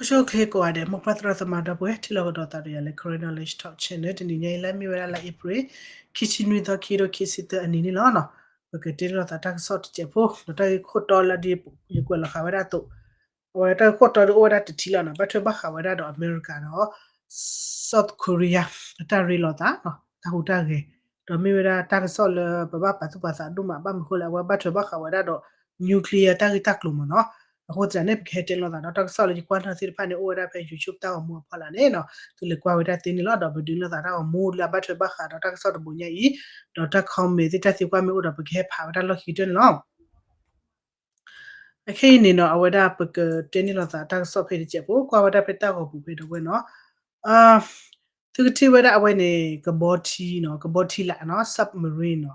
ဆိၣ်ဂ့ၤကိးဂၤဒဲး မိၢ်ပၢ်သရၣ်သမါဒီပုၢ်ဝဲၢ် ထံၣ်လိာ်ကဒီးသးဒီးယၤလၢ Karen Knowledge Talk Channel တနံၤညါအံၤ လၢအမ့ၢ်ဝဲဒၣ်လါအ့ဖြ့ၣ် ခံဆံနွံသီ ခံကထိခံဆံသၢအနံၤန့ၣ်လီၤ. ပကတဲန့ၢ်လိာ်သးတၢ်ကစီၣ်တစဲးဖိ ဒီးတၢ်ဂ့ၢ်ခိၣ်တီလၢဒ်ယကွဲးလီၤဃာ်ဝဲဒၣ်အသိး အဝဲတၢ်ဂ့ၢ်ခိၣ်တီဒ်အိၣ်ဝဲဒၣ်တထံၣ်လီၤနီၤ ဘၣ်ထွဲဘၣ်ဃးဝဲဒၣ်ဒီးအမဲရကၤဒီး South Korea အတၢ်ရ့လိာ်သး တၢ်ဟူးတၢ်ဂဲၤ ဒီးမ့ၢ်ဝဲဒၣ်တၢ်ကစီၣ်လၢပဘၣ်ပာ်သူၣ်ပာ်သးဒိၣ်မး ဘၣ်မနုၤအဃိလဲၣ် အဝဲဘၣ်ထွဲဘၣ်ဃးဝဲဒၣ်ဒီး nuclear တၢ်ဂ့ၢ်တၢ်ကျိၤမ့ၢ်နီၤ. အဃိသတးန့ၣ် ပကဟဲတဲန့ၢ်လိာ်သးဒီးတၢ်ကစီၣ်လၢယကွၢ်နီၣ်သ့ၣ်တဖၣ်န့ၣ် အိၣ်ဝဲဒၣ်ဖဲ YouTube တၢ်ဂီၤမူအဖီလာ်န့ၣ်နီၤ သုလဲၤကွၢ်ဝဲဒၣ်သ့န့ၣ်လီၤ. ဒီးပဒုးန့ၢ်လိာ်သးတၢ်ဂီၤမူလၢအဘၣ်ထွဲဘၣ်ဃးဒီးတၢ်ကစီၣ်တဘိညါအံၤ ဒီးတၢ် comment သ့ၣ်တၢ်သံကွၢ်မ့ၢ်အိၣ်ဒီးပကဟဲဖးဝဲဒၣ်လီၢ်ခံကတၢၢ်န့ၣ်လီၤ. အခဲအံၤန့ၣ်နီၤ အဝဲဒၣ်ပကတဲန့ၢ်လိာ်သးတၢ်ကစီၣ်ဖဲတစဲးဖိ ကွၢ်ဝဲဒၣ်ဖဲတၢ်ဂီၤပူၤဖဲဒီပုၢ်ဝဲၢ်နီၤ သုကထံၣ်ဝဲဒၣ်အဝဲန့ၣ် ကဘီထံနီၤ ကဘီထံလာ်နီၤ submarine နီၤ.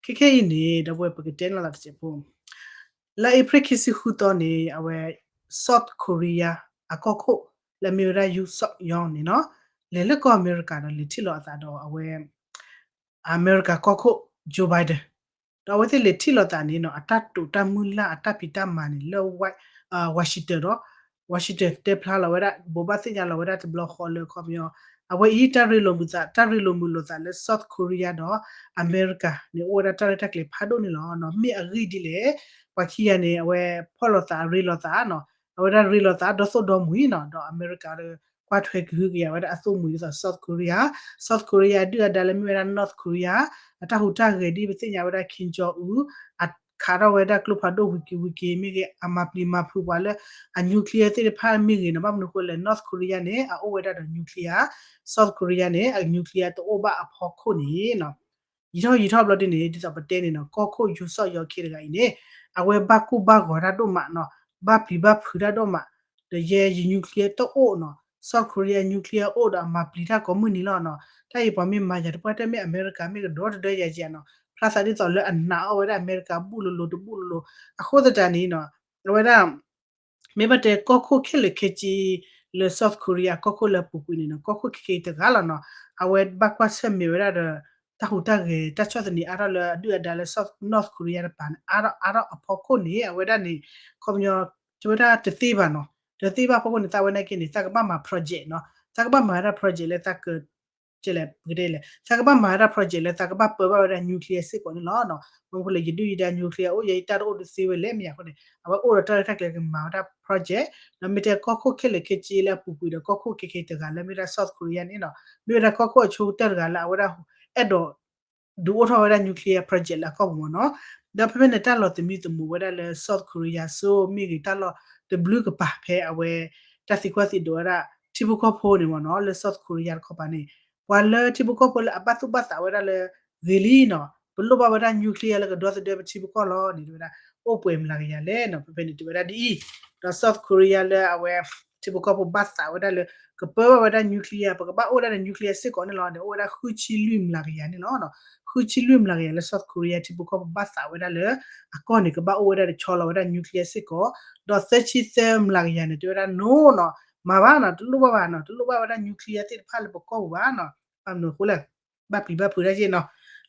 ခဲခဲအံၤန့ၣ် ဒီပုၢ်ဝဲၢ်ပကတဲန့ၢ်လိာ်သးတစဲးဖိ လါအ့ဖြ့ၣ်ခံဆံဃုသီန့ၣ် အဝဲ South Korea အကီၢ်ခိၣ် လၢအမ့ၢ်ဝဲဒၣ် Yoon Suk Yeol န့ၣ်နီၤ လဲၤလၢကီၢ်အမဲရကၤဒီးလဲၤထံၣ်လိာ်အသးဒီးအဝဲ အမဲရကၤကီၢ်ခိၣ် Joe Biden ဒီးအဝဲသ့ၣ်လဲၤထံၣ်လိာ်သးန့ၣ်နီၤ အတၢ်တိာ်တၢ်မုၢ်လၢ်အတၢ်ဖံးတၢ်မၤန့ၣ် လၢ Washington ဒီး Washington တဲဖျါလီၤဝဲဒၣ် ဘိးဘၣ်သ့ၣ်ညါလီၤဝဲဒၣ်တဘျီဃီလၢခီပညီ အဝဲအံၤတၢ်ရ့လိာ်မုာ်သး တၢ်ရ့လိာ်မုာ်လိာ်သးလၢ South Korea ဒီးအမဲရကၤန့ၣ် အိၣ်ဝဲဒၣ်တၢ်ရဲၣ်တၢ်ကျဲၤဖးဒိၣ်န့ၣ်လီၤ. မ့ၢ်အဂ့ၢ်ဒ်လဲၣ် ပှၤခံဂၤန့ၣ် အဝဲဖီၣ်လိာ်သးရ့လိာ်သးနီၤ အဝဲဒၣ်ရ့လိာ်သးဒီးသိၣ်ဒီမုၢ်နီၤ ဒီးအမဲရကၤဒီး ကွၢ်ထွဲကဟုကယာ်ဝဲဒၣ်အသိၣ်မှံၤဒ်သိး South Korea, South Korea အဒုၣ်အဒါလၢမ့ၢ်ဝဲဒၣ် North Korea အတၢ်ဟူးတၢ်ဂဲၤဒ်ပသ့ၣ်ညါဝဲဒၣ် Kim Jong Un အခးထီၣ်ဝဲဒၣ်ကျိဖးဒိၣ်ဝံၤက့ၤဝံၤက့ၤမ့ၢ်ဂ့ၤ အမၤပျံၤမၤဖုးပှၤလၢအ nuclear သ့ၣ်တဖၣ်မ့ၢ်ဂ့ၤနီၤ ဘၣ်မနုၤအဃိလဲၣ် North Korea န့ၣ် အအိၣ်ဝဲဒၣ်ဒီး nuclear, South Korea န့ၣ် အ nuclear တအိၣ်ဘၣ်အဖီခိၣ်န့ၣ်နီၤ ယံာ်ထီၣ်ယံာ်ထီၣ်ဘျီဒ်န့ၣ် ဒ်သိးပတဲန့ၣ်နီၤ ကီၢ်ခိၣ် Yoon Suk Yeol ခံတဂၤအံၤန့ၣ် အဝဲဘၣ်ကိၢ်ဘၣ်ဂီၤတၢ်ဒိၣ်မးနီၤ ဘၣ်ပျံၤဘၣ်ဖုးတၢ်ဒိၣ်မး ဒီးယဲယ nuclear တအိၣ်နီၤ South Korea nuclear အိၣ်ဒီးအမၤပျံၤတၢ်ကိးမုၢ်နံၤလီၤနီၤ တၢ်အံၤပှၤမ့ၢ်မၤယၤတပှၢ်တၢၢ်မ့ၢ်အမဲရကၤမ့ၢ်ကဒီတဒၢယၤယၤနီၤ ဖျါသးဒ်သိးလၢအနာ်အီၣ်ဝဲဒၣ်အမဲရကၤဘူၣ်လိၤလိၤတဘူၣ်လိၤလိၤ အဃိသတးန့ၣ်နီၤ အဝဲဒၣ် မ့ၢ်ဘၣ်တဲကီၢ်ခိၣ်ခဲလၢာ်ခဲဆ့ လၢ South Korea ကီၢ်ခိၣ်လၢအပူၤကွံာ်န့ၣ်နီၤ ကီၢ်ခိၣ်ခဲခဲအံၤတဂၤလီၤနီၤ အဝဲဘၣ်ကွၢ်ဆၢၣ်မဲာ်ဝဲဒၣ်ဒီး တၢ်ဟူးတၢ်ဂဲၤတၢ်ဆီၣ်သနံးအါထီၣ်လၢအဒုၣ်အဒါလၢ South North Korea တပၤန့ၣ် အါထီၣ်အါထီၣ်အဖီခိၣ်န့ၣ် အဝဲဒၣ်န့ၣ် ခီပညီ တဲဝဲဒၣ်တသ့ဘၣ်နီၤ တသ့ဘၣ်ဖီခိၣ်န့ၣ် သးဝဲနာ်က့န့ၣ် သးကဘၣ်မၤ project နီၤ သးကဘၣ်မၤဝဲဒၣ် project လၢသးက ကဲလဲၣ် ပကတဲလဲၣ် သးကဘၣ်မၤဝဲဒၣ် project လၢသးကဘၣ်ပၢဘၣ်ဝဲဒၣ် nuclear စ့ၢ်ကီးန့ၣ်လီၤ. မ့ၢ်ဖိလၢယဒုၣ်ယဒါ nuclear အိၣ်ယဲယတၢ်တအိၣ်တသ့ဝဲလဲၣ်မ့ၢ်အဃိန့ၣ် အဝဲအိၣ်ဒီးတၢ်ရဲၣ်တၢ်ကျဲၤကမၤဝဲဒၣ် project ဒီးမ့ၢ်တဲကီၢ်ခိၣ်ခဲလၢာ်ခဲဆ့လၢအပူၤကွံာ်ဒီးကီၢ်ခိၣ်ခဲခဲတဂၤလၢမ့ၢ်ဒၣ် South Korea န့ၣ်နီၤ မ့ၢ်ဝဲဒၣ်ကီၢ်ခိၣ်အဆိကတၢၢ်တဂၤလၢအဝဲဒၣ် အဲၣ်ဒိး ဒုးအိၣ်ထီၣ်ဝဲဒၣ် nuclear project လၢအကီၢ်ပူၤမ့ၢ်နီၤ ဒီးဖဲဖဲန့ၣ်တၢ်လီၤသမံသမိးဝဲဒၣ်လၢ South Korea စိမ့ၢ်ဂ့ၤ တၢ်လီၤတဘျုးကပၤဖဲအဝဲ တၢ်သံကွၢ်သံဒိးဝဲဒၣ် ထံဖိကီၢ်ဖိန့ၣ်မ့ၢ်နီၤ လၢ South Korea တခီပၤန့ၣ် ပှၤလၢထံဖိကီၢ်ဖိလၢအဘၣ်သူၣ်ဘၣ်သးဝဲဒၣ်လၢ ဂ့ၤလံနီၤ ပလိၣ်ဘၣ်ဝဲဒၣ် nuclear လၢကဒီသဒၢပထံပကီၢ်လီၤန့ၣ် တဲဝဲဒၣ် အိၣ်ပှဲၤမျးကယၤလဲၣ်နီၤ ဖဲဖဲန့ၣ်တဲဝဲဒၣ်ဒ်အံၤ ဒီး South Korea လၢအဝဲ ထံဖိကီၢ်ဖိဘၣ်သးဝဲဒၣ်လၢ ကပၢဘၣ်ဝဲဒၣ် nuclear ပကဘၣ်အိၣ်ဝဲဒၣ်ဒီး nuclear စ့ၢ်ကီးန့ၣ်လီၤန့ၣ် အိၣ်ဝဲဒၣ်ဃုဆံလွံၢ်မျးကယၤန့ၣ်လီၤ. ဃုဆံလွံၢ်မျးကယၤလၢ South Korea ထံဖိကီၢ်ဖိဘၣ်သးဝဲဒၣ်လၢ အကီၢ်န့ၣ် ကဘၣ်အိၣ်ဝဲဒၣ်ဒီးဆီလီၤဝဲဒၣ် nuclear စ့ၢ်ကီး ဒီးသၢဆံသၢမျးကယၤန့ၣ် တဲဝဲဒၣ် no နီၤ မၤဘၣ်နီၤ တလိၣ်ဘၣ်ဘၣ်နီၤ တလိၣ်ဘၣ်ဝဲဒၣ် nuclear သ့ၣ်တဖၣ်လၢပကီၢ်ပူၤဘၣ်နီၤ ဘၣ်မနုၤအဃိလဲၣ် ဘၣ်ပျံၤဘၣ်ဖုးတၢ်က့ၢ်နီၤ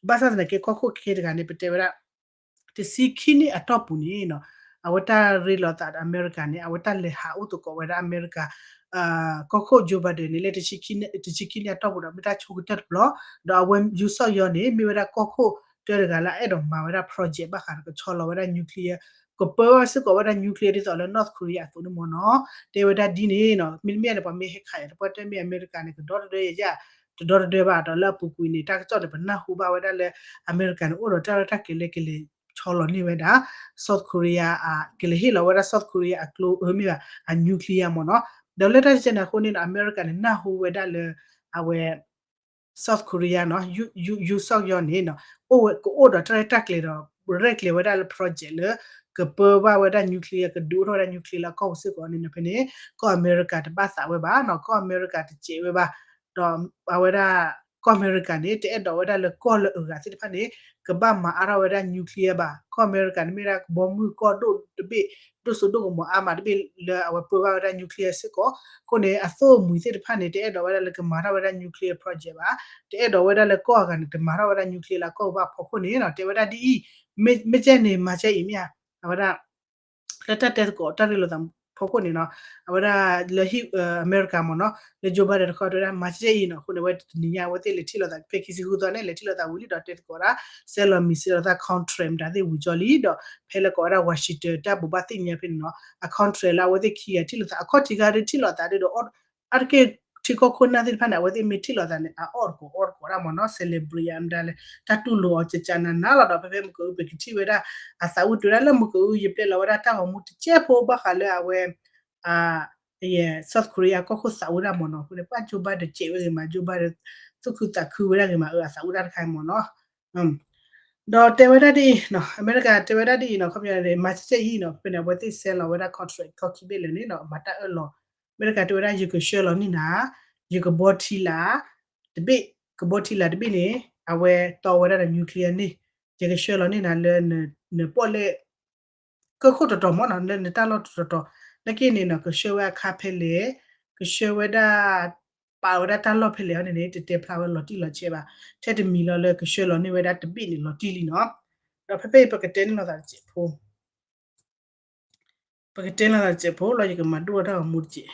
ဘၣ်ဆၣ်သနာ်က့ ကီၢ်ခိၣ်ခဲတဂၤန့ၣ် ပတဲဝဲဒၣ် တဆံခံနံၣ်အတီၢ်ပူၤန့ၣ်နီၤ အဝဲတၢ်ရ့လိာ်သးဒီးအမဲရကၤန့ၣ် အဝဲတၢ်လဲၤဟးအိၣ်သကိးဝဲဒၣ်အမဲရကၤ ကီၢ်ခိၣ် Joe Biden န့ၣ် လၢတဆံခံနံၣ်အတီၢ်ပူၤဒီး မ့ၢ်တၢ်ဆိကတၢၢ်တဘျီ ဒီးအဝဲ Yoon Suk Yeol န့ၣ် မ့ၢ်ဝဲဒၣ်ကီၢ်ခိၣ်တၢတဂၤလၢအအဲၣ်ဒိးမၤဝဲဒၣ် project ဘၣ်ဃးဒီးကဆီလီၤဝဲဒၣ် nuclear ကပၢဘၣ်စ့ၢ်ကီးဝဲဒၣ် nuclear ဒ်သိးလၢ North Korea အသိးန့ၣ်မ့ၢ်နီၤ တဲဝဲဒၣ်ဒ်န့ၣ်နီၤ မ့တမ့ၢ်န့ၣ် ပှၤမ့ၢ်ဟဲခးယၤတပှၢ်တၢၢ်မ့ၢ်အမဲရကၤန့ၣ် ကဒီတဒၢယၤ တဒီတဒၢဘၣ်ဒီးလၢအပူၤကွံာ်န့ၣ် တၢ်ကစီၣ်န့ၣ် ပနၢ်ဟူဘၣ်ဝဲဒၣ်လၢ အမဲရကၤန့ၣ် အိၣ်ဒီးတၢ်ရဲၣ်တၢ်ကျဲၤလၢကလဲၤဆီလီၤန့ၢ်ဝဲဒၣ် South Korea ကလဲၤဟ့ၣ်လီၤဝဲဒၣ် South Korea အကျိ မ့ၢ်ဘၣ် အ nuclear မ့ၢ်နီၤ ဒီးလၢတၢ်စဲန့ၣ်အဃိန့ၣ်ဒီး အမဲရကၤန့ၣ် နၢ်ဟူဝဲဒၣ်လၢ အဝဲ South Korea နီၤ Yoon Suk Yeol န့ၣ်နီၤ အိၣ်ဝဲ ကအိၣ်ဒီးတၢ်ရဲၣ်တၢ်ကျဲၤဒီး ရဲၣ်ကျဲၤဝဲဒၣ်လၢ project လၢ ကပၢဘၣ်ဝဲဒၣ် nuclear ကဒုးအိၣ်ထီၣ်ဝဲဒၣ် nuclear လၢအကီၢ်ပူၤစ့ၢ်ကီးန့ၣ်နီၤ ဖဲန့ၣ် ကီၢ်အမဲရကၤတဘၣ်သးဝဲဘၣ်နီၤ ကီၢ်အမဲရကၤတစဲးဝဲဘၣ် ဒီးအဝဲဒၣ် ကီၢ်အမဲရကၤန့ၣ် တအဲၣ်ဒိးဝဲဒၣ်လၢကီၢ်လၢအဂၤသ့ၣ်တဖၣ်န့ၣ် ကဘၣ်မၤအါထီၣ်ဝဲဒၣ် nuclear ဘၣ် ကီၢ်အမဲရကၤန့ၣ်မ့ၢ်ဝဲဒၣ်ကဘီမုၢ်ကီၢ်ဒိၣ်တဘ့ၣ် ဒိၣ်စိဒိၣ်ကမီၤအါမးတဘ့ၣ်လၢအဝဲပၢဘၣ်ဝဲဒၣ် nuclear စ့ၢ်ကီး အဃိန့ၣ် အသိၣ်အမှံၤသ့ၣ်တဖၣ်န့ၣ် တအဲၣ်ဒိးဝဲဒၣ်လၢကမၤထီၣ်ဝဲဒၣ် nuclear project ဘၣ် တအဲၣ်ဒိးဝဲဒၣ်လၢကီၢ်အဂၤန့ၣ် တမၤထီၣ်ဝဲဒၣ် nuclear လၢအကီၢ်ပူၤဘၣ်အဖီခိၣ်န့ၣ်နီၤ တဲဝဲဒၣ်ဒ်အံၤ မ့ၢ်ကဲန့ၣ် မၤကဲအံၤမ့ၢ်ဧါ အဝဲဒၣ် လၢတၢ်တဲသကိးတၢ်ရ့လိာ်သး အဃိန့ၣ်နီၤ အဝဲဒၣ်လၢဟံၣ် အမဲရကၤမ့ၢ်နီၤ လၢ Joe Biden တခီတဲဝဲဒၣ် မၤကဲအံၤနီၤ အဃိန့ၣ် အဝဲတနံၤညါအဝဲသ့ၣ်လဲၤထံၣ်လိာ်သး ဖဲခံဆံဃုသီန့ၣ် လဲၤထံၣ်လိာ်သးဝံၤလံဒီးတဲသကိးဒၣ် ဆဲးလီၤမံၤစ့ၢ်ကီးသး contract မတၤသ့ၣ်ဝံၤကၠီလံဒီး ဖဲလၢကိးဝဲဒၣ် Washington တၢ်ဘိးဘၣ်သ့ၣ်ညါဖဲန့ၣ်နီၤ အ contract လၢအဝဲသ့ၣ်ခံဂၤထံၣ်လိာ်သး အခီၣ်ထံးခါဒုးထံၣ်လိာ်သးဒုးဒီး အါတက့ၢ်ထံကီၢ်ခိၣ်နၢ်သ့ၣ်တဖၣ်န့ၣ် အဝဲသ့ၣ်မ့ၢ်ထံၣ်လိာ်သးန့ၣ် အအီၣ်တကိးအီတကိးဒၣ်မ့ၢ်နီၤ celebrate မတၤလဲၣ် တၢ်တူၢ်လိာ်အီၤကကနၤနၤလီၤဒီး ဖဲဖဲမုၢ်ကအိၣ်ပကထံၣ်ဝဲဒၣ် အသးဝံၣ်တုၤဒၣ်လၢမုၢ်ကအိၣ် ယပျဲလီၤဝဲဒၣ်တၢ်ဂီၤမူတစဲးဖိဘၣ်ဃးလၢအဝဲ South Korea ကီၢ်ခိၣ်သးဝံၣ်ဒၣ်မ့ၢ်နီၤ အဃိန့ၣ် ပှၤ Joe Biden တစဲးဝဲဂ့ၤမး Joe Biden သူၣ်ခုသးခုဝဲဒၣ်ဂ့ၤမး အအသးဝံၣ်ဒၣ်တခါမ့ၢ်နီၤ ဒီးတဲဝဲဒၣ်ဒ်အံၤနီၤ အမဲရကၤတဲဝဲဒၣ်ဒ်အံၤနီၤ ခီပညီန့ၣ် မၤကဲအံၤနီၤ ဖဲန့ၣ် အဝဲသ့ၣ်ဆဲးလီၤဝဲဒၣ် contract ခီခံဘ့ၣ်လၢာ်န့ၣ်နီၤ မၤတၢ်အၢၣ်လီၤ အမဲရကၤတဲဝဲဒၣ် ယကဆှၢလီၤန့ၢ်နၤ ယကဘီထံလာ် တဘ့ၣ် ကဘီထံလာ်တဘ့ၣ်န့ၣ် အဝဲတီဝဲဒၣ်ဒီး nuclear န့ၣ် ယကဆှၢလီၤန့ၢ်နၤလၢ နပီၣ်လဲၣ် ကၢၢ်ခိၣ်တတီၤမ့ၢ်နီၤ လၢနတၢ်လီၢ်တတီၤတီၤ နာ်က့န့ၣ်နီၤ ကဆှၢဝဲအခါဖဲလဲၣ် ကဆှၢဝဲဒၣ် ပာ်ဝဲဒၣ်တၢ်လီၢ်ဖဲလဲၣ်အီၤန့ၣ်န့ၣ် တတဲဖျါဝဲလီၤတံၢ်လီၤဆဲးဘၣ် ထဲတမံၤလီၤလၢကဆှၢလီၤန့ၢ်ဝဲဒၣ်တဘ့ၣ်န့ၣ်လီၤတံၢ်လံနီၤ ဒီးဖဲဖဲအံၤပကတဲန့ၢ်လိာ်သးတစဲးဖိ ပကတဲန့ၢ်လိာ်သးတစဲးဖိလီၤ ယကမၤဒိၣ်ထီၣ်တၢ်ဂီၤမူတစဲး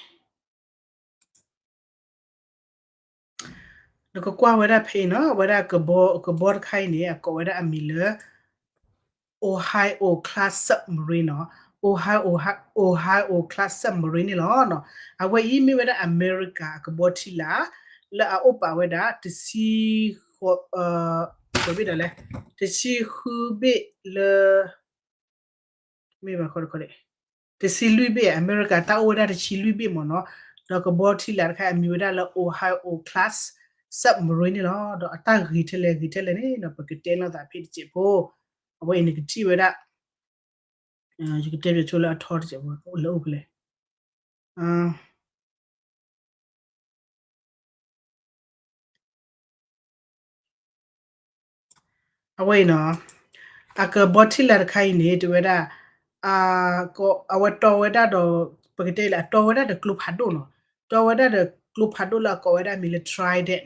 နကကွၢ်ဝဲဒၣ်ဖဲအံၤနီၤ အဝဲဒၣ်ကဘီ ကဘီတခါအံၤန့ၣ် အကိးဝဲဒၣ်အမံၤလၢ Ohio class submarine နီၤ Ohio Ohio class submarine န့ၣ်လီၤနီၤ အဝဲအံၤမ့ၢ်ဝဲဒၣ်အမဲရကၤအကဘီထံလာ် လၢအအိၣ်ပာ်ဝဲဒၣ် တဆံ ဘၣ်ဒီးလဲၣ် တဆံဃုဘ့ၣ်လၢ မ့ၢ်ဘၣ်ခီတခီလဲၣ် တဆံလွံၢ်ဘ့ၣ် အမဲရကၤတၢ်အိၣ်ဝဲဒၣ်တဆံလွံၢ်ဘ့ၣ်မ့ၢ်နီၤ ဒီးကဘီထံလာ်တခါအံၤအမံၤဝဲဒၣ်လၢ Ohio class submarine န့ၣ်လီၤ ဒီးအတၢ်ဂ့ၤထဲလဲၣ်ဂ့ၤထဲလဲၣ်န့ၣ်ဒီး ပကတဲလိာ်သးဖဲတစဲးဖိ အဝဲအံၤန့ၣ်ကထံၣ်ဝဲဒၣ် ယကတဲပၠးဆိလၢအထီတစဲးဖိ လၢအိၣ်ဖဲလဲၣ် အဝဲအံၤနီၤ အကဘီထံလာ်တခါအံၤန့ၣ် တဲဝဲဒၣ် အဝဲတီဝဲဒၣ်ဒီး ပကတဲလၢအတီဝဲဒၣ်ဒီးကျိဖးဒိၣ်နီၤ တီဝဲဒၣ်ဒီးကျိဖးဒိၣ်လၢအကိးဝဲဒၣ်မံၤလၢ Trident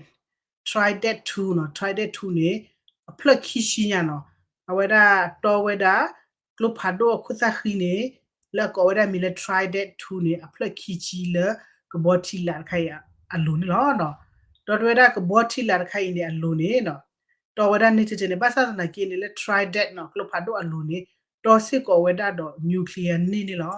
Trident two နီၤ Trident two န့ၣ် အဖျၢၣ်ခံဆံညါနီၤ အဝဲဒၣ်တီဝဲဒၣ် ကျိဖးဒိၣ်အခိၣ်သၣ်ဃံန့ၣ် လၢအကိးဝဲဒၣ်မံၤလၢ Trident two န့ၣ် အဖျၢၣ်ခံဆံလၢကဘီထံလာ်တခါအံၤအလိၤန့ၣ်လီၤ. ဒီးတဲဝဲဒၣ်ကဘီထံလာ်တခါအံၤန့ၣ်အလိၤန့ၣ် တီဝဲဒၣ်န့ၣ်တဲန့ၣ် ဘၣ်ဆၣ်သနာ်က့န့ၣ် လၢ Trident နီၤ ကျိဖးဒိၣ်အလိၤန့ၣ် တီစ့ၢ်ကီးဝဲဒၣ်ဒီး nuclear န့ၣ်န့ၣ်လီၤ.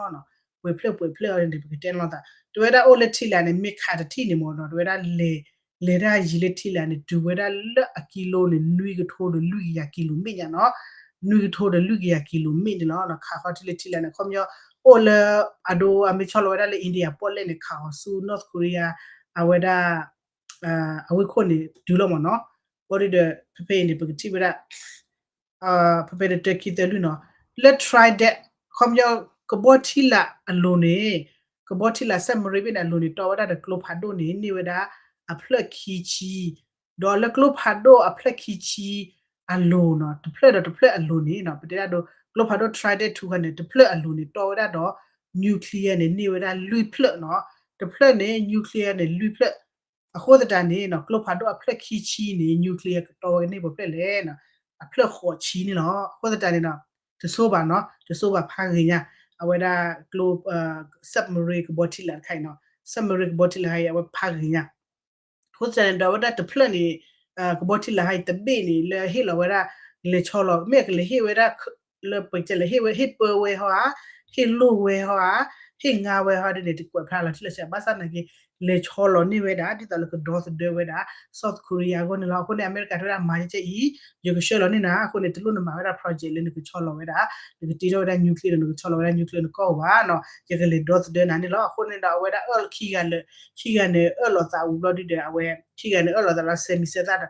ပှဲၤဖျၢၣ်ပှဲၤဖျၢၣ်အီၤန့ၣ် ပကတဲလီၤသး တဲဝဲဒၣ်အိၣ်လၢထံလာ်န့ၣ် မ့ၢ်ခးတထံၣ်န့ၣ်မ့ၢ်ဒီး တဲဝဲဒၣ်လဲၤ လဲၤတၢ်ယံၤလၢထံလာ်န့ၣ် တုၤဝဲဒၣ်လၢအကံလိန့ၣ် နွံကထိဒီးလွံၢ်ကယၤကံလိမ့ၣ်ညါနီၤ နွံကထိဒီးလွံၢ်ကယၤကံလိမ့ၣ်န့ၣ်လီၤ. ခးဃီထံလၢထံလာ်န့ၣ် ခီပညီ အိၣ်လၢ အဒိ အမ့ၢ်ဆီလီၤဝဲဒၣ်လၢ India ပီၣ်လဲၣ်န့ၣ် ခးဃီဆူ North Korea အဝဲဒၣ် အဝ့ၢ်ခိၣ်န့ၣ် တုၤလီၤမ့ၢ်နီၤ. ဘၣ်ဒီး ဖဲဖဲအံၤန့ၣ် ပကထံၣ်ဝဲဒၣ် ဖဲဖဲန့ၣ် တၢခံသၢလွံၢ်နီၤ လၢ Trident ခီပညီ ကဘီထံလာ်အလိၤန့ၣ် ကဘီထံလာ် submarine ဘ့ၣ်န့ၣ်အလိၤန့ၣ် တီဝဲဒၣ်ဒီးကျိဖးဒိၣ်န့ၣ် န့ၢ်ဝဲဒၣ် အဖျၢၣ်ခံဆံ ဒီးလၢကျိဖးဒိၣ်အဖျၢၣ်ခံဆံအလိၤနီၤ တဖျၢၣ်ဒီးတဖျၢၣ်အလိၤန့ၣ်နီၤ ပတဲဒၣ်ဒိ ကျိဖးဒိၣ် Trident two ခါန့ၣ် တဖျၢၣ်အလိၤန့ၣ် တီဝဲဒၣ်ဒီး nuclear န့ၣ် န့ၢ်ဝဲဒၣ်လွံၢ်ဖျၢၣ်နီၤ တဖျၢၣ်န့ၣ် nuclear န့ၣ် လွံၢ်ဖျၢၣ် အဃိသတးန့ၣ်နီၤ ကျိဖးဒိၣ်အဖျၢၣ်ခံဆံန့ၣ် nuclear ကတီဝဲန့ၢ်ပှဲၤဖျၢၣ်လဲၣ်နီၤ အဖျၢၣ်ဃိးဆံန့ၣ်လီၤ. အဃိသတးန့ၣ်နီၤ တဆိဘၣ်နီၤ တဆိဘၣ်ဖးဂ့ၤညါ အဝဲဒၣ်ကျိ submarine ကဘီထံလာ်တခါအံၤနီၤ submarine ကဘီထံလာ်တခါအံၤ အဝဲဖးဂ့ၤညါ အဃိသတးန့ၣ်ဒီး အဝဲဒၣ်တဖျၢၣ်န့ၣ် ကဘီထံလာ်တခါအံၤတဘ့ၣ်န့ၣ် လၢဟ့ၣ်လီၤဝဲဒၣ် လဲၤဆီလီၤ မ့ၢ်ကလဲၤဟ့ၣ်ဝဲဒၣ် လၢပကလဲၤဟ့ၣ်ဝဲ ဟ့ၣ်ပၢဝဲဟီဧါ ဟ့ၣ်လိၢ်ဝဲဟီဧါ ဟ့ၣ်ငါဝဲဟီဒ်န့ၣ် တကွဲးဖျါလီၤတံၢ်လီၤဆဲး ဘၣ်ဆၣ်သနာ်က့ လဲၤဆီလီၤန့ၢ်ဝဲဒၣ် ဒ်သိးလၢကဒီသဒၢဝဲဒၣ် South Korea အဂီၢ်န့ၣ်လီၤ. အဃိန့ၣ် အမဲရကၤတဲဝဲဒၣ် မၤကဲအံၤ ယကဆှၢလီၤန့ၢ်နၤ အဃိန့ၣ် တလိၣ်နမၤဝဲဒၣ် project လၢနကဆီလီၤဝဲဒၣ် နကတ့ထီၣ်ဝဲဒၣ် nuclear ဒီးနကဆီလီၤဝဲဒၣ် nuclear နကီၢ်ဧိၤဘၣ်နီၤ ယကလဲၤဒီသဒၢနၤန့ၣ်လီၤ. အဃိန့ၣ်ဒီး အဝဲဒၣ်အၢၣ်ခံဂၤလၢာ် ခံဂၤန့ၣ် အၢၣ်လီၤသးဝံၤဘျီဒ်ဒီး အဝဲ ခံဂၤန့ၣ် အၢၣ်လီၤသးဒီး ဆဲးမံၤဆဲးသၣ်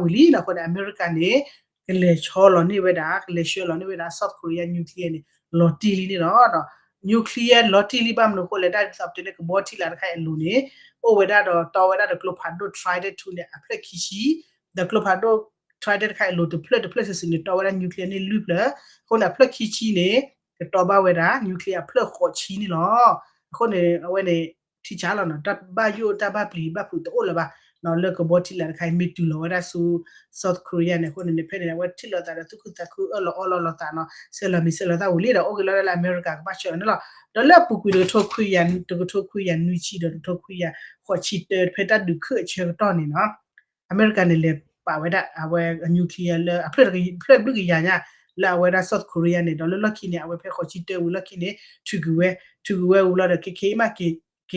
ဒီး ကၠီညါလီၤဝဲဒၣ်ဝံၤလံနီၤ. အဃိန့ၣ် အမဲရကၤန့ၣ် ကလဲၤဆီလီၤန့ၢ်ဝဲဒၣ် ကလဲၤဆှၢလီၤန့ၢ်ဝဲဒၣ် South Korea nuclear န့ၣ် လီၤတံၢ်လံန့ၣ်လီၤ. nuclear လီၤတံၢ်လံဘၣ်မနုၤအဃိလဲၣ် ဒ်သိးပတဲန့ၣ် ကဘီထံလာ်တခါအံၤအလိၤန့ၣ် အိၣ်ဝဲဒၣ်ဒီး တီဝဲဒၣ်ဒီးကျိဖးဒိၣ် Trident two န့ၣ် အဖျၢၣ်ခံဆံ ဒီးကျိဖးဒိၣ် Trident တခါအံၤအလိၤတဖျၢၣ်တဖျၢၣ်စုာ်စုာ်န့ၣ် တီဝဲဒၣ် nuclear န့ၣ်လွံၢ်ဖျၢၣ် အဃိန့ၣ် အဖျၢၣ်ခံဆံန့ၣ် ကတီဘၣ်ဝဲဒၣ် nuclear အဖျၢၣ်ဃိးဆံန့ၣ်လီၤ. အဃိန့ၣ် အဝဲန့ၣ် ထံဆးလီၤနီၤ တၢ်ဘၣ်ယိၣ်တၢ်ဘၣ်ပျံၤဘၣ်ဖုးတအိၣ်လၢၤဘၣ် လၢကဘီထံလာ်တခါအံၤ မ့ၢ်တုၤလီၤဝဲဒၣ်ဆူ South Korea န့ၣ်အဃိန့ၣ်န့ၣ် ဖဲန့ၣ် အဝဲထံၣ်လိာ်သးဒီးသူၣ်ခုသးခုအၢၣ်လီၤအီလီၤလိာ်သးနီၤ ဆဲးလီၤမံၤဆဲးလီၤသၣ်ဝံၤလံဒီး အိၣ်က့ၤလီၤဒၣ်လၢအမဲရကၤကဘၣ်ဆှၢလီၤန့ၣ်လီၤ. ဒီးလၢအပူၤကွံာ်တကထိခွံကယၤ တကထိခွံကယၤနွံဆံဒီးတကထိခွံကယၤဃိးဆံတၢ ဖဲတၢ်ဒုးခုၣ်အဆၢကတီၢ်န့ၣ်နီၤ အမဲရကၤန့ၣ်လဲၤပာ်ဝဲဒၣ်အဝဲအ nuclear လၢအဖျၢၣ် ဖျၢၣ်တဘျုးကယၤညါ လၢအဝဲဒၣ် South Korea န့ၣ် ဒီးလၢလီၢ်ခံန့ၣ် အဝဲဖဲဃိးဆံတၢဝံၤလီၢ်ခံန့ၣ် ထုးကွံာ်ဝဲ ထုးကွံာ်ဝဲဝံၤလီၤဒီး ခဲခဲအံၤမး က့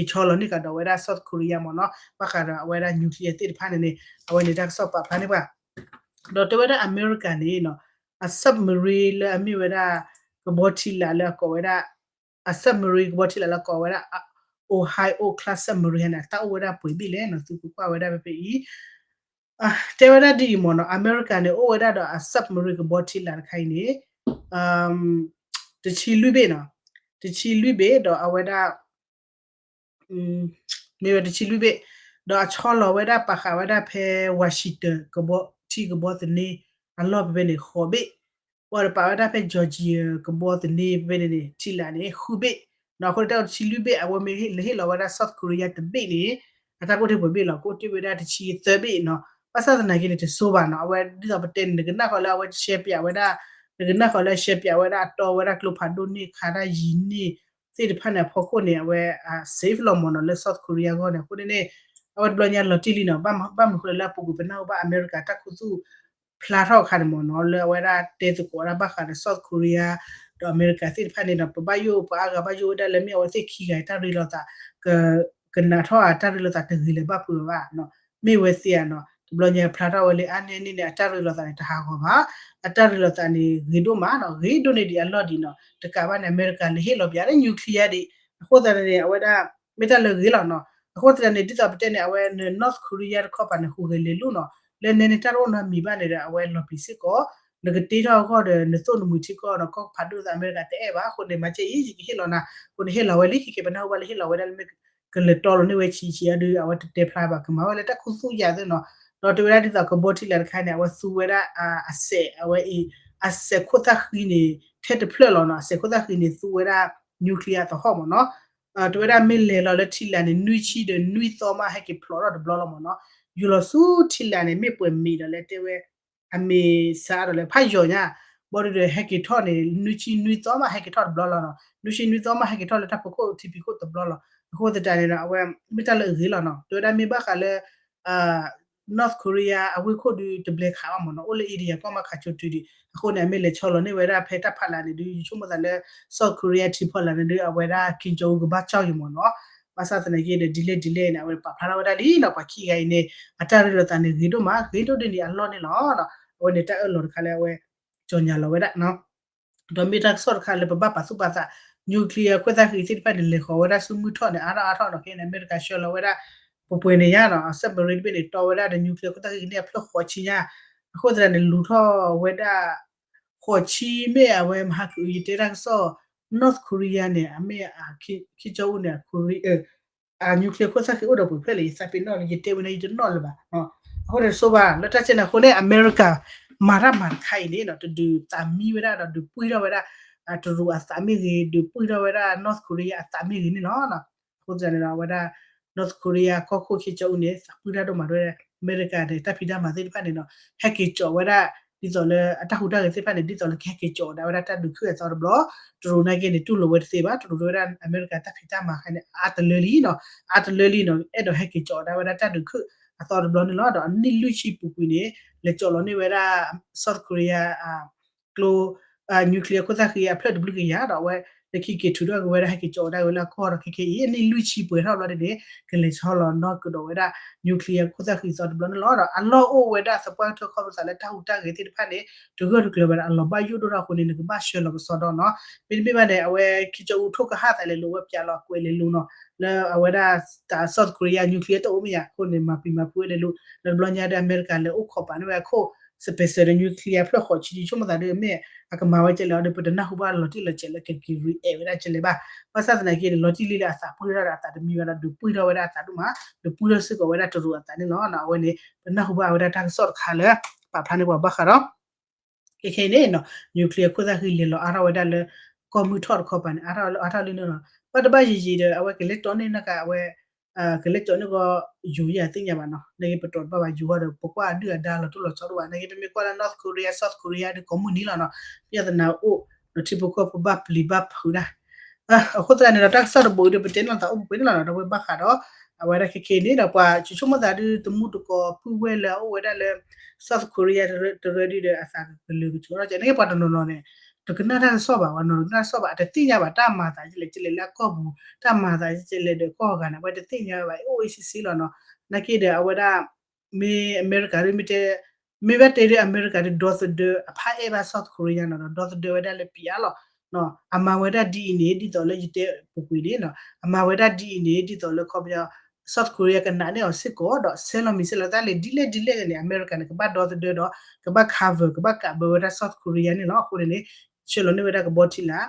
ၤဆီလီၤန့ၢ်ကဒီးဝဲဒၣ် South Korea မ့ၢ်နီၤ ဘၣ်ဃးဒီးအဝဲဒၣ် nuclear သ့ၣ်တဖၣ်န့ၣ်န့ၣ် အဝဲန့ၣ်တၢ်ကစီၣ်ပာ်ဖျါန့ၢ်ပှၤ ဒီးတဲဝဲဒၣ်အမဲရကၤန့ၣ်နီၤ အ submarine လၢအမ့ၢ်ဝဲဒၣ် ကဘီထံလာ်လၢအကိးဝဲဒၣ် အ submarine ကဘီထံလာ်လၢအကိးဝဲဒၣ် Ohio class submarine န့ၣ် အတၢ်အိၣ်ဝဲဒၣ်ပှဲၤဘ့ၣ်လဲၣ်နီၤ သုကကွၢ်ဝဲဒၣ်ဖဲဖဲအံၤ တဲဝဲဒၣ်ဒ်အံၤမ့ၢ်နီၤ အမဲရကၤန့ၣ် အိၣ်ဝဲဒၣ်ဒီးအ submarine ကဘီထံလာ်တခါအံၤန့ၣ် တဆံလွံၢ်ဘ့ၣ်နီၤ တဆံလွံၢ်ဘ့ၣ်ဒီးအဝဲဒၣ် မ့ၢ်ဝဲတဆံလွံၢ်ဘ့ၣ် ဒီးအဆီလီၤဝဲဒၣ်ပာ်ဃာ်ဝဲဒၣ်ဖဲ Washington ကဘီထံကဘီသန့အလီၢ်ဖဲဖဲန့ၣ် ဃိးဘ့ၣ် ပှၤဒီးပာ်ဝဲဒၣ်ဖဲ Georgia ကဘီသန့ဖဲဖဲန့ၣ်န့ၣ် ထံလာ်န့ၣ် ဃုဘ့ၣ် ဒီးအဃိန့ၣ်တၢ်အိၣ်တဆံလွံၢ်ဘ့ၣ် အဝဲမ့ၢ်လဲၤဟ့ၣ်လီၤဝဲဒၣ် South Korea တဘ့ၣ်န့ၣ် အတၢ်ကအိၣ်ထဲပှဲၤဘ့ၣ်လီၤ ကအိၣ်တ့ၢ်ဝဲဒၣ်တဆံသၢဘ့ၣ်နီၤ ဘၣ်ဆၣ်သနာ်က့န့ၣ် တစိဘၣ်နီၤ အဝဲဒ်သိးပတဲန့ၣ် နကနၣ်ဃီလၢအဝဲရှဲပၠးဝဲဒၣ် နကနၣ်ဃီလၢအရှဲပၠးဝဲဒၣ်အတီဝဲဒၣ်ကျိဖးဒိၣ်န့ၢ်ခးတၢ်ယံၤန့ၢ် သ့ၣ်တဖၣ်န့ၣ်အဖီခိၣ်န့ၣ် အဝဲ safe လီၤမ့ၢ်နီၤ လၢ South Korea အဂီၢ်န့ၣ် အဃိန့ၣ်န့ၣ် အဝဲတဘျီညါလီၤတံၢ်လံနီၤ ဘၣ်မနုၤဃိလဲၣ်လၢအပူၤကွံာ်ပနၢ်ဟူဘၣ်အမဲရကၤတၢ်ခူသူၣ်ဖျါထီၣ်အခါန့ၣ်မ့ၢ်နီၤ လၢအဝဲဒၣ်တဲသကိးဒၣ်ဘၣ်ဃးဒီး South Korea ဒီးအမဲရကၤသ့ၣ်တဖၣ်န့ၣ်ဒီး ပဘၣ်ယိၣ် ပှၤအါဂၤဘၣ်ယိၣ်ဝဲဒၣ်လၢမ့ၢ်အဝဲသ့ၣ်ခံဂၤအတၢ်ရ့လိာ်သး ကနးထီၣ်အတၢ်ရ့လိာ်သးတဂ့ၤလၢၤဘၣ်ဖုးဘၣ်နီၤ မ့ၢ်ဝဲသ့ဧါနီၤ တဘျီညါဖျါထီၣ်ဝဲလၢအါန့ၢ်န့ၣ်န့ၣ် အတၢ်ရ့လိာ်သးန့ၣ် တဟးဂီၤဘၣ် အတၢ်ရ့လိာ်သးန့ၣ် ဂ့ၤဒိၣ်မးနီၤ ဂ့ၤဒိၣ်န့ၢ်ဒံးအလီၢ်ဒံးနီၤ တကးဘၣ်န့ၣ် အမဲရကၤလဲၤဟ့ၣ်လီၤပၠးလၢ nuclear ဒံး အဃိသတးန့ၣ် အဝဲဒၣ် မ့ၢ်တၢ်လၢဂ့ၤလီၤနီၤ အဃိသတးန့ၣ် ဒ်သိးပတဲန့ၣ် အဝဲန့ၣ် North Korea တခီပၤန့ၣ် ဟူးဂဲၤလဲၤလိၤနီၤ လၢနဲန့ၣ် တၢ်တအိၣ်နီတမံၤဘၣ်န့ၣ်ဒီး အဝဲလီၤပျံၤစ့ၢ်ကီး နကတ့ထီၣ်အဂီၢ်ဒီး နသိၣ်နမှံၤထံကီၢ်နီၤ ကီၢ်ဖးဒိၣ်သးအမဲရကၤတအဲၣ်ဘၣ် အဃိန့ၣ် မၤကဲအံၤ ယကဟ့ၣ်လီၤနၤ အဃိန့ၣ်ဟ့ၣ်လီၤဝဲလံ ခဲကဲပနၢ်ဟူဘၣ်လၢဟ့ၣ်လီၤဝဲဒၣ်လၢမ့ၢ် ကလဲၤတီလိၤန့ၢ်ဝဲဆံးဆံးအါဒုး အဝဲတတဲဖျါဘၣ် ကမၤဝဲလၢတၢ်ခူသူၣ်ယၤသ့နီၤ ဒီးတဲဝဲဒၣ်ဒ်သိးကဘီထံလာ်တခါန့ၣ် အဝဲသူဝဲဒၣ် အစဲးအဝဲအံၤ အစဲးခိၣ်သၣ်ဃံန့ၣ် ထဲတဖျၢၣ်လီၤနီၤ အစဲးခိၣ်သၣ်ဃံန့ၣ် သူဝဲဒၣ် nuclear သဟီၣ်မ့ၢ်နီၤ တဲဝဲဒၣ်မ့ၢ်လဲၤလီၤလၢထံလာ်န့ၣ် နွံဆံဒီးနွံသီမးဟဲက့ၤဖျိးထီၣ်တဘျီလီၤမ့ၢ်နီၤ ယူၤလီၤဆူထံလာ်န့ၣ် မ့ၢ်ပှဲၤမံၤဒီးလၢတဲဝဲ အမ့ၢ်စးဒီးလၢဖးယိာ်ညါ ဘၣ်ဒီးဟဲက့ၤထီၣ်န့ၣ် နွံဆံနွံသီမးဟဲက့ၤထီၣ်တဘျီလီၤနီၤ နွံဆံနွံသီမးဟဲက့ၤထီၣ်လၢတၢ်ဖီခိၣ်ထံဖံးခိၣ်တဘျီလီၤ အဃိသတးန့ၣ်ဒီး အဝဲ မ့ၢ်တၢ်လၢအဂ့ၤလီၤနီၤ တဲဝဲဒၣ်မ့ၢ်ဘၣ်ဃးလၢ North Korea အဝ့ၢ်ခိၣ်ဒုးတဘျဲခးဘၣ်မ့ၢ်နီၤ အိၣ်လၢ India ကီၢ်မးခးကၠိတုၤဒံး အဃိန့ၣ် အမ့ၢ်လဲၤဆီလီၤန့ၢ်ဝဲဒၣ်ဖဲတၢ်ဖးလာ်န့ၣ်ဒုး ယဆိကမိၣ်သးလၢ South Korea ထံဖီလာ်န့ၣ်ဒုး အဝဲဒၣ် Kim Jong Un ကဘၣ်ကၠီၣ်က့ၤမ့ၢ်နီၤ ဘၣ်ဆၣ်သနာ်က့ဒီး ဒ်လဲၣ်ဒ်လဲၣ်န့ၣ် အဝဲပာ်ဖျါထီၣ်ဝဲဒၣ်လံနီၤ ပှၤခံဂၤအံၤန့ၣ် အတၢ်ရ့လိာ်သးန့ၣ် ဂ့ၤဒိၣ်မး ဂ့ၤဒိၣ်ဒ်န့ၣ်အလီၢ်န့ၣ်လီၤ. အဝဲန့ၣ်တၢ်အၢၣ်လီၤတခါလၢအဝဲ ကၠီၣ်ညါလီၤဝဲဒၣ် ဒီးမ့ၢ်တၢ်ကစီၣ်တခါလၢပဘၣ်ပာ်သူၣ်ပာ်သး nuclear အခိၣ်သၣ်ဃံသ့ၣ်တဖၣ်န့ၣ် လဲၤဃီၤဝဲဒၣ်ဆူမုၢ်ထီၣ်န့ၣ် အါထီၣ်အါထီၣ်နီၤ ခဲအံၤန့ၣ် အမဲရကၤဆှၢလီၤဝဲဒၣ် ပှဲၤပှဲၤန့ၣ်ညါနီၤ submarine တဘ့ၣ်န့ၣ် တီဝဲဒၣ်ဒီး nuclear ခိၣ်သၣ်ဃံကန့ၢ်အဖျၢၣ်ဃိးဆံညါ အဃိသတးန့ၣ် လူၤထီၣ်ဝဲဒၣ် ဃိးဆံမ့ၢ်အဝဲမဟါကအု ယတဲတၢ်ကစီၣ် North Korea န့ၣ် အမ့ၢ် Kim Jong Un န့ၣ် အ nuclear ခိၣ်သၣ်ဃံအိၣ်ဒီးပှဲၤဖျၢၣ်လဲၣ် ယသးပ့ၤနီၣ်လၢ ယတဲဝဲန့ၣ် ယတနီၣ်လၢၤဘၣ်. အဃိန့ၣ် တစိဘၣ် လၢတၢ်ကဲန့ၣ်အဃိန့ၣ် အမဲရကၤ မၤတၢ်မၤတခါအံၤန့ၣ် တဒုးသးမံဝဲဒၣ်ဒီး ဒုးပှံၢ်ထီၣ်ဝဲဒၣ် တရူးအသးမ့ၢ်ဂ့ၤ ဒုးပှံၢ်ထီၣ်ဝဲဒၣ် North Korea အသးမ့ၢ်ဂ့ၤန့ၣ်လီၤ. အဃိသတးန့ၣ်ဒီး အဝဲဒၣ် North Korea ကီၢ်ခိၣ် Kim Jong Un န့ၣ် သးပှံၢ်တၢ်ဒိၣ်မးဒ်ဝဲဒၣ် အမဲရကၤန့ၣ် တၢ်ဖံးတၢ်မၤသ့ၣ်တဖၣ်န့ၣ်ဒီး ဟဲက့ၤကၠီးဝဲဒၣ် ဒ်သိးလၢအတၢ်ဟူးတၢ်ဂဲၤသ့ၣ်တဖၣ်န့ၣ် ဒ်သိးလၢကဟဲက့ၤကၠီးဒၣ်ဝဲဒၣ်တၢ်ဒုးခုၣ်အသီတဘျီ တရူးနာ်က့န့ၣ် တူၢ်လိာ်ဝဲတသ့ဘၣ် တရူးတဲဝဲဒၣ် အမဲရကၤတၢ်ဖံးတၢ်မၤခါန့ၣ် အါတလၢလံနီၤ အါတလၢလံနီၤ အဲၣ်ဒိးဟဲက့ၤကၠီးဒၣ်ဝဲဒၣ်တၢ်ဒုးခုၣ်အသီတဘျီန့ၣ်လီၤ. ဒီးအနံၣ်လွံၢ်ဆံပူၤကွံာ်န့ၣ် လဲၤကၠီးလီၤန့ၢ်ဝဲဒၣ် South Korea ကျိ nuclear ခိၣ်သၣ်ဃံအဖျၢၣ်တဘျုးကယၤဒီးအဝဲ လၢခံက့ၤထုးထီၣ်က့ၤဝဲဒၣ်ဟဲက့ၤကၠီးဝဲဒၣ်ဝဲလၢအကီၢ်ဒီးခဲခဲအံၤ အနံၣ်လွံၢ်ဆံပှဲၤထီၣ်ဘျီန့ၣ် ကလဲၤဆီလီၤနီၢ်ကဒီးဝဲဒၣ် nuclear ခိၣ်သၣ်ဃံအသီတဘျီန့ၣ်လီၤ. ဒီးအလီၢ်အိၣ်ဝဲဒၣ်သပှၢ်ကတၢၢ်ခီဖျိသးလၢတၢ်ဟူးတၢ်ဂဲၤသ့ၣ်တဖၣ်န့ၣ် တဂၢၢ်တကျၢၤဘၣ်ဒီး အလီၤဘၣ်ယိၣ်ဒိၣ်ထီၣ်အဃိန့ၣ် နကဘၣ်ဆှၢလီၤကစီဒီနီၤ. မ့တမ့ၢ်ဘၣ်န့ၣ် အဝဲ Kim Jong Un ထိၣ်ကဟၣ်သးလဲၤလိာ်ဝဲပၠးလီၤကွဲးလဲၤလိာ်နီၤ လၢအဝဲဒၣ် South Korea nuclear တအိၣ်မ့ၢ်ယၤအဃိန့ၣ် မၤပျံၤမၤဖုးဝဲလဲၤလိာ် လၢတဘျီညါဒီး အမဲရကၤလဲၤအိၣ်ခိးပာ်န့ၢ်ဝဲအခိၣ် special ဒီး nuclear ဖျၢၣ်ဃိးဆံ ဆိကမိၣ်သးဒီးမ့ၢ် အကမၤဝဲကဲလဲၣ်အီၤဒီး ပတနၢ်ဟူဘၣ်လီၤတံၢ်လီၤဆဲးလၢကက့ၤ react ဝဲဒၣ်ကဲလဲၣ်ဘၣ်. ဘၣ်ဆၣ်သနာ်က့န့ၣ် လီၤတံၢ်လံလၢအသးပှံၢ်ထီၣ်ဒီးအသးတမံဘၣ်ဒီး ဒုးပှံၢ်ထီၣ်ဝဲဒၣ်အသးဒိၣ်မး ဒုးပှံၢ်ထီၣ်စ့ၢ်ကီးဝဲဒၣ်တရူးအသးန့ၣ်လီၤ. အဝဲန့ၣ် ပနၢ်ဟူဘၣ်ဝဲဒၣ်တၢ်ကစီၣ်တခါလၢ ပာ်ဖျါန့ၢ်ပှၤဘၣ်ဃးဒီး ခဲခဲအံၤန့ၣ်နီၤ nuclear ခိၣ်သၣ်ဃံလဲၤလီၤအါထီၣ်ဝဲဒၣ်လၢ ကီၢ်မုၢ်ထီၣ်တခီပၤန့ၣ် အါထီၣ်လၢအါထီၣ်လံန့ၣ်လီၤ. ဘၣ်တဘၣ်ယံာ်ယံာ်ဒီး အဝဲကလဲၤတီန့ၢ်နီၢ်ကါအဝဲ ကလဲၤကၠီန့ၢ်ကီး ယိၤယဲၢ်သ့ၣ်ညါဘၣ်နီၤ, နာ်က့ပတီၢ်တဘၣ်ဘၣ်ယိၤဟီဒီး ပကွၢ်အဒုၣ်အဒါလီၤတိၢ်လီၤဆီတအိၣ်ဘၣ်, နာ်က့ပမ့ၢ်ကွၢ်လၢ North Korea South Korea ဒီးကိးမုၢ်နံၤလီၤနီၤ, ပြဿနာအိၣ်, ဒီးထံဖိကီၢ်ဖိဘၣ်ပျံၤဘၣ်ဖုးဒၣ် အဃိသတးန့ၣ်ဒီး တၢ်ကစီၣ်တဘိးဒီး ပတဲန့ၢ်လိာ်သးအိၣ်ပှဲၤပှဲၤန့ၣ်လီၤနီၤ, ဒီးဝဲဘၣ်ဃးဒီး အဝဲဒၣ်ခဲခဲအံၤန့ၣ်ဒီး ပှၤဆိကမိၣ်သးဒုးတမူတကိးပုၢ်ဝဲၢ်လၢအအိၣ်ဝဲဒၣ်လၢ South Korea တရၢဒုဒီး အသးကလုာ်ကဆိးထီၣ်ကဲ နာ်က့ပှၤတနီၤနီၤန့ၣ် တကနၣ်တၢ်ကစီၣ်ဘၣ်, ပှၤနီၤတကနၣ်တၢ်ကစီၣ်ဘၣ်, အတသ့ၣ်ညါဘၣ် တၢ်မၤသးကလဲၣ်ကလဲၣ်လၢအကီၢ်ပူၤ, တၢ်မၤသးကလဲၣ်ဒီးကီၢ်ဂၤန့ၣ် အဝဲတသ့ၣ်ညါဘၣ် အိၣ်အ့ၣ်ဆ့ဆ့လီၤနီၤ, နာ်က့ဒီးအဝဲဒၣ် မ့ၢ်အမဲရကၤဒုး မ့ၢ်တဲ မ့ၢ်ဘၣ်တဲဒုး အမဲရကၤဒုး ဒီသဒၢအဖးအဲၣ်ဘၣ် South Korea နီၤဒီး ဒီသဒၢဝဲဒၣ်လၢပံၤအါလီၤ, အမၤဝဲဒၣ်ဒ်အံၤန့ၣ် ဒ်သိးလၢယတဲပူၤကွံာ်န့ၣ်နီၤ, အမၤဝဲဒၣ်ဒ်အံၤန့ၣ် ဒ်သိးလၢခီပညီ South Korea ကနာ်န့ၢ်အီၤစ့ၢ်ကီးဒီး ဆဲးလီၤမံၤဆဲးလီၤသးလဲၣ် ဒ်လဲၣ်ဒ်လဲၣ်ဂ့ၤန့ၣ် အမဲရကၤန့ၣ် ကဘၣ်ဒီသဒၢဒီး ကဘၣ် cover ကဘၣ်ကးဘၢဝဲဒၣ် South Korea န့ၣ်လီၤ. အဃိန့ၣ်န့ၣ် ဆှၢလီၤန့ၢ်ဝဲဒၣ်ကဘီထံလာ်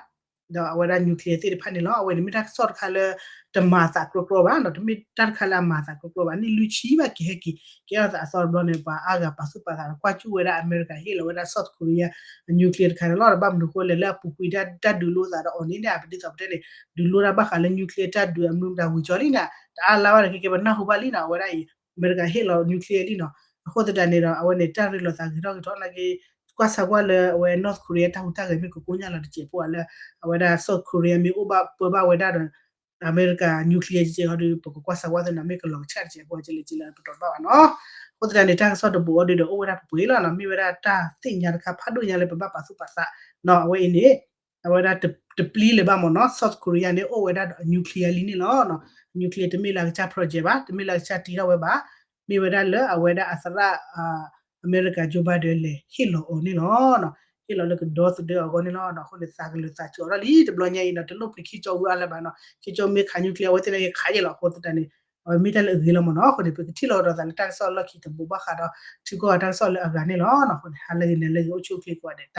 ဒီးအဝဲဒၣ် nuclear သ့ၣ်တဖၣ်န့ၣ်လီၤ. အဝဲန့ၣ်မ့ၢ်တၢ်ကစီၣ်တခါလၢ တမၤအသးကြီကြီဘၣ်နီၤ, တမ့ၢ်တၢ်တခါလၢအမၤအသးကြီကြီဘၣ်, နံၣ်လွံၢ်ဆံဘၣ်က့ၤဟဲက့ၤ ကဲထီၣ်သးအသီတဘျီန့ၣ် ပှၤအါဂၤပာ်သူၣ်ပာ်သးဒီး ကွၢ်ကၠူၣ်ဝဲဒၣ်အမဲရကၤဟ့ၣ်လီၤဝဲဒၣ် South Korea အ nuclear တခါန့ၣ်လီၤ. ဒီးဘၣ်မနုၤအဃိလဲၣ်လၢအပူၤကွံာ်ဒၣ်တၢ်ဒုးလိာ်သးဒီးအီၤန့ၣ် ဒ်ပဒ်သိးပတဲန့ၣ် ဒုးလိတၢ်ဘၣ်ဃးလၢ nuclear တၢ်ဒုးအမနုၤမတၤဝံၤကၠီလံနီၤ, တအါလါဘၣ်ဒီး ခဲကဲပနၢ်ဟူဘၣ်လံနီၤ, အဝဲဒၣ်အံၤ အမဲရကၤဟ့ၣ်လီၤ nuclear လံနီၤ. အဃိသတးန့ၣ်ဒီး အဝဲန့ၣ် တၢ်ရ့လိာ်သးဂ့ၤထီၣ်ဂ့ၤထီၣ်နာ်က့ ကွၢ်ဆၢကွၢ်လၢအဝဲ North Korea တၢ်ဟူးတၢ်ဂဲၤမ့ၢ်ကကိညၢ်လီၤတစဲးဖိဧါလၢ အဝဲဒၣ် South Korea မ့ၢ်အိၣ်ဘၣ်ပၢဘၣ်ဝဲဒၣ်ဒီး အမဲရကၤ nuclear ကဲကဲဟီဒီး ပကကွၢ်ဆၢကွၢ်သ့နီၤ မ့ၢ်ကလီၤကဆၣ်တစဲးဖိ ကလဲၤကလဲၤလၢပတီၢ်တဘၣ်ဘၣ်နီၤ. အဃိသတးန့ၣ် တၢ်ကစီၣ်တဘိးအီၤဒုးဒီး အိၣ်ဝဲဒၣ်ပှဲၤပှဲၤလီၤနီၤ, မ့ၢ်ဝဲဒၣ်တၢ်သ့ၣ်ညါတခါဖးဒိၣ်ညါလၢပဘၣ်ပာ်သူၣ်ပာ်သးနီၤ. အဝဲအံၤန့ၣ် အဝဲဒၣ်တပျံၤလၢၤဘၣ်မ့ၢ်နီၤ, South Korea န့ၣ် အိၣ်ဝဲဒၣ်ဒီးအ nuclear လံန့ၣ်လီၤ. nuclear တမ့ၢ်လၢအကစၢ် project ဘၣ်, တမ့ၢ်လၢအကစၢ်တံၤထီၣ်ဝဲဘၣ်, မ့ၢ်ဝဲဒၣ်လၢအဝဲဒၣ်အသရၣ် အမဲရကၤ Joe Biden လဲၤဟ့ၣ်လီၤအီၤန့ၣ်လီၤ. ဟ့ၣ်လီၤလၢကဒီသဒၢအဂီၢ်န့ၣ်လီၤ. အဃိန့ၣ် သးကလုာ်သးစူၤအီၤထီၣ်လံ တဘျီညါအံၤနီၤ, တလိၣ်ပှ့ၤခ့ကၠီဝဲအါလၢၤဘၣ်နီၤ, ခ့ကၠီမ့ၢ်ခး nuclear အဝဲသ့ၣ်န့ၣ်က့ၤခးယဲၢ်လီၤ. အဃိသတးန့ၣ် အဝဲမ့ၢ်တၢ်လၢအဂ့ၤလီၤမ့ၢ်နီၤ. အဃိန့ၣ် ပကထံၣ်လိာ်ဒီးသးလၢတၢ်ကစီၣ်လီၢ်ခံတဘိးဘၣ်ဃးဒီး ထံကီၢ်အတၢ်ကစီၣ်လၢအဂၤန့ၣ်လီၤ. အဃိန့ၣ် ဟါလၢဂ့ၤန့ၣ်လၢဂ့ၤ အိၣ်ဆူၣ်အိၣ်ချ့ကိးဂၤဒဲး.